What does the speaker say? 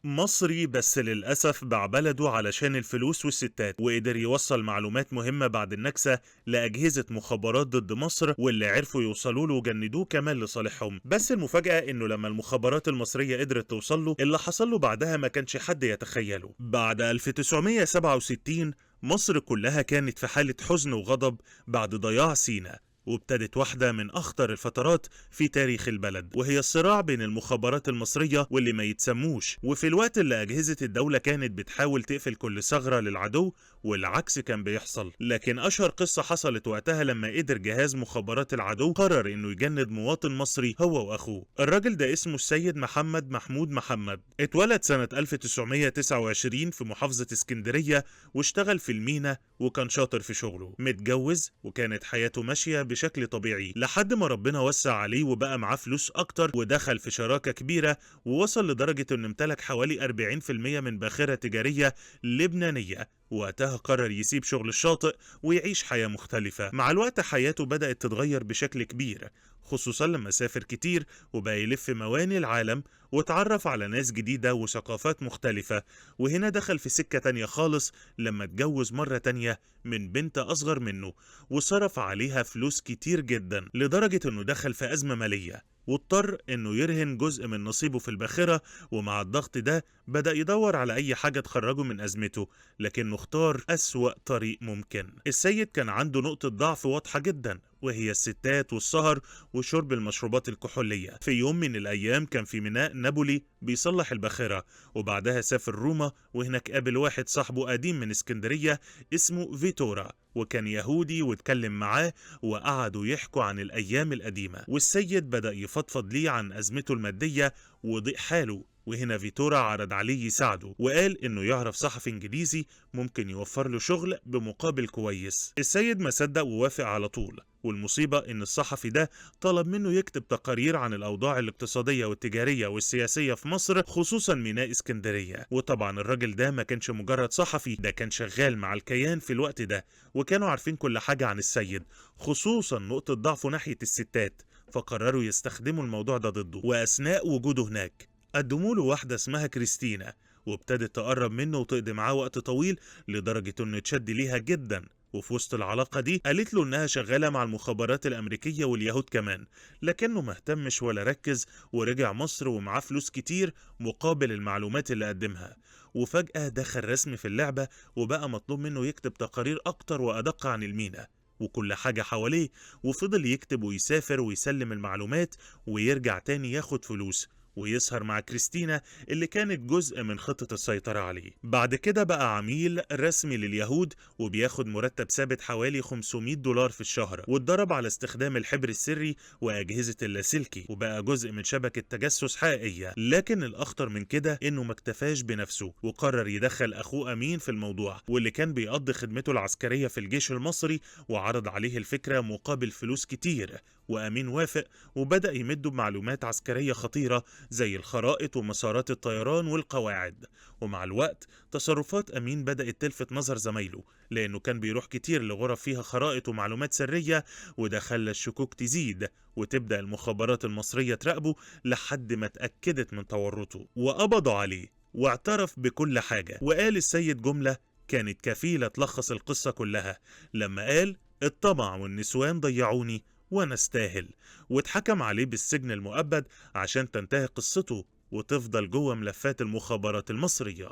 مصري بس للأسف باع بلده علشان الفلوس والستات، وقدر يوصل معلومات مهمة بعد النكسة لأجهزة مخابرات ضد مصر، واللي عرفوا يوصلوا له وجندوه كمان لصالحهم. بس المفاجأة إنه لما المخابرات المصرية قدرت توصل له، اللي حصل له بعدها ما كانش حد يتخيله. بعد 1967 مصر كلها كانت في حالة حزن وغضب بعد ضياع سينا، وابتدت واحدة من أخطر الفترات في تاريخ البلد، وهي الصراع بين المخابرات المصرية واللي ما يتسموش. وفي الوقت اللي أجهزة الدولة كانت بتحاول تقفل كل ثغرة للعدو، والعكس كان بيحصل. لكن أشهر قصة حصلت وقتها لما قدر جهاز مخابرات العدو قرر إنه يجند مواطن مصري هو وأخوه. الراجل ده اسمه السيد محمد محمود محمد، اتولد سنة 1929 في محافظة اسكندرية، واشتغل في المينا وكان شاطر في شغله، متجوز وكانت حياته ماشية بشكل طبيعي لحد ما ربنا وسع عليه وبقى معاه فلوس اكتر، ودخل في شراكة كبيرة ووصل لدرجة انه امتلك حوالي 40% من باخرة تجارية لبنانية. وقتها قرر يسيب شغل الشاطئ ويعيش حياة مختلفة. مع الوقت حياته بدأت تتغير بشكل كبير، خصوصا لما سافر كتير وبقى يلف مواني العالم واتعرف على ناس جديدة وثقافات مختلفة. وهنا دخل في سكة تانية خالص لما اتجوز مرة تانية من بنت أصغر منه، وصرف عليها فلوس كتير جدا لدرجة انه دخل في أزمة مالية، واضطر انه يرهن جزء من نصيبه في الباخرة. ومع الضغط ده بدأ يدور على اي حاجة تخرجه من ازمته، لكنه اختار اسوأ طريق ممكن. السيد كان عنده نقطة ضعف واضحة جدا، وهي الستات والسهر وشرب المشروبات الكحولية. في يوم من الأيام كان في ميناء نابولي بيصلح الباخرة، وبعدها سافر روما، وهناك قابل واحد صاحبه قديم من اسكندرية اسمه فيتورا، وكان يهودي، واتكلم معاه وقعدوا يحكوا عن الأيام القديمة. والسيد بدأ يفضفض ليه عن أزمته المادية وضيق حاله، وهنا فيتورا عرض عليه يساعده، وقال انه يعرف صحفي انجليزي ممكن يوفر له شغل بمقابل كويس. السيد ما صدق ووافق على طول، والمصيبة ان الصحفي ده طلب منه يكتب تقارير عن الاوضاع الاقتصادية والتجارية والسياسية في مصر، خصوصا ميناء اسكندرية. وطبعا الراجل ده ما كانش مجرد صحفي، ده كان شغال مع الكيان في الوقت ده، وكانوا عارفين كل حاجة عن السيد، خصوصا نقطة ضعفه ناحية الستات، فقرروا يستخدموا الموضوع ده ضده. واثناء وجوده هناك قدموا له واحدة اسمها كريستينا، وابتدت تقرب منه وتقضي معاه وقت طويل لدرجة انه اتشد ليها جدا. وفي وسط العلاقة دي قالت له انها شغالة مع المخابرات الامريكية واليهود كمان، لكنه ما اهتمش ولا ركز، ورجع مصر ومعاه فلوس كتير مقابل المعلومات اللي قدمها. وفجأة دخل رسمي في اللعبة، وبقى مطلوب منه يكتب تقارير اكتر وادق عن المينا وكل حاجة حواليه، وفضل يكتب ويسافر ويسلم المعلومات ويرجع تاني ياخد فلوس ويسهر مع كريستينا اللي كانت جزء من خطة السيطرة عليه. بعد كده بقى عميل رسمي لليهود، وبياخد مرتب ثابت حوالي $500 في الشهر، واتدرب على استخدام الحبر السري وأجهزة اللاسلكي، وبقى جزء من شبكة تجسس حقيقية. لكن الأخطر من كده إنه ما اكتفاش بنفسه، وقرر يدخل أخوه أمين في الموضوع، واللي كان بيقضي خدمته العسكرية في الجيش المصري، وعرض عليه الفكرة مقابل فلوس كتير، وأمين وافق، وبدأ يمده بمعلومات عسكرية خطيرة زي الخرائط ومسارات الطيران والقواعد. ومع الوقت تصرفات أمين بدأت تلفت نظر زمايله، لأنه كان بيروح كتير لغرف فيها خرائط ومعلومات سرية، وده خلى الشكوك تزيد وتبدأ المخابرات المصرية تراقبه لحد ما اتأكدت من تورطه، وقبضوا عليه واعترف بكل حاجة. وقال السيد جملة كانت كفيلة تلخص القصة كلها لما قال: الطمع والنسوان ضيعوني وانا استاهل. واتحكم عليه بالسجن المؤبد عشان تنتهي قصته وتفضل جوه ملفات المخابرات المصرية.